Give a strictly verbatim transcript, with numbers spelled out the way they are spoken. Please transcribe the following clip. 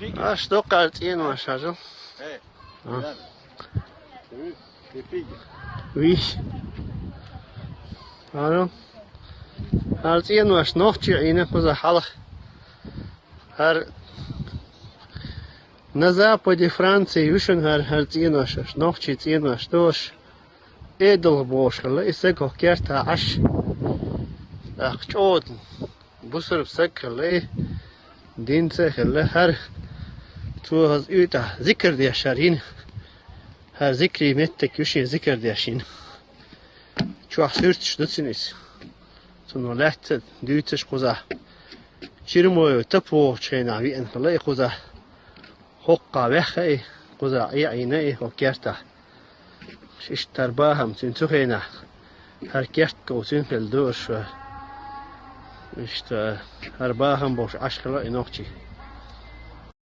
Аш доккха цӀенош хьажал. Виш. Ано. ХӀара цӀенош нохчий Ӏийна кхуза хьалха. ХӀара на западе Франции вишан хӀара, хӀара цӀенош, нохчий цӀенош дош. Эдалх бохуш хилла и саг хӀокху кертахь Ӏаш. ТӀаккха чӀогӀа бусурба саг хилла и, динца а хилла, хӀара цо хаза уьйтӀахь зикар деш хӀара йина. ХӀара зикрий меттиг ю шен зикар деш йина. Чохь суьрташ ду цуьнан иза. Цунах лаьцна дуьйцуш кхузахь. Чермоев Тапа вогӀучу хенахь веана хилла и кхузахь. ХӀокхахь ваьхна и, кхузахь Ӏе Ӏийна и хӀокху кертахь. Иштта хӀара бахам цуьнан цу хенахь, хӀара керт ков цуьнан хилла ду аша. Иштта хӀара бахам болуш Ӏаш хилла и нохчий.